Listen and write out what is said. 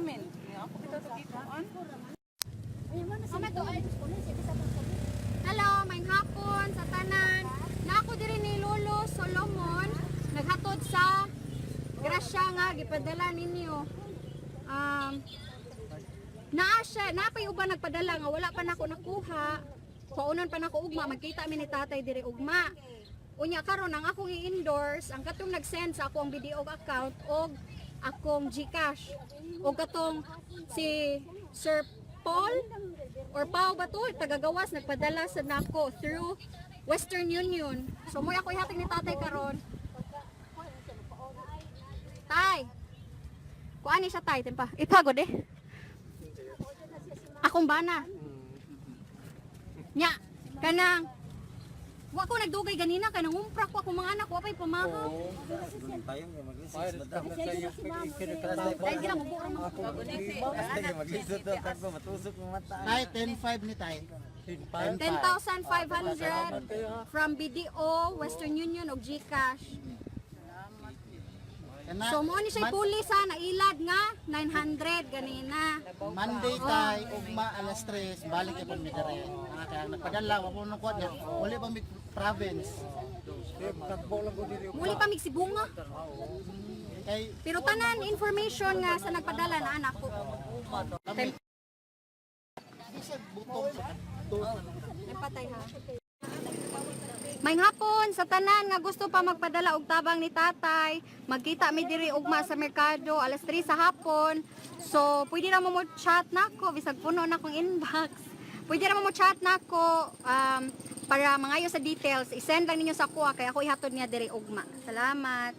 Comment. Ako bitaw to gikuan. Hello, maayong hapon sa tanan. Na ako diri ni Lolo Solomon, naghatod sa grasya nga gipadala ninyo. Naa siya, napay uban nagpadala nga wala pa nako nakuha. Kaunon pa nako ugma, magkita mi ni tatay diri ugma. Unya karon ang akong i-endorse, ang katong nag-send sa ako ang BDO account og akong GCash. Og katong si Sir Paul or Pao ba to, tagagawas, nagpadala sa nako through Western Union. So mo'y ako ihatag ni tatay karon. Tay. Kuan ni siya, tay, tempa. Ipagod eh. Akong bana. Nya, kanang wa ko nagdugay ganina kay nangumpra ko akong mga anak wa pay pamahaw. Dahil gila mo buo mo. Tay, 10.5 ni tay. 10,500 from BDO, Western Union ug GCash. Kana, So mo ni siya puli sa nailad nga 900 ganina. Monday tay, ugma alas 3, balik kay mi diri. Mga kaya nagpadala, wa po nung kuwan niya. Wala pa mi province. Muli pa mig Sibunga. Kay Pero tanan information nga sa nagpadala na anak ko. di siya butong sa to. Nagpatay ha. May hapon sa tanan nga gusto pa magpadala og tabang ni tatay, magkita mi diri ugma sa merkado alas 3 sa hapon. So, pwede ra mo mo chat nako bisag puno na akong inbox. Pwede ra mo mo chat nako para mangayo sa details. I-send lang ninyo sa kuha kay ako ihatod niya diri ugma. Salamat.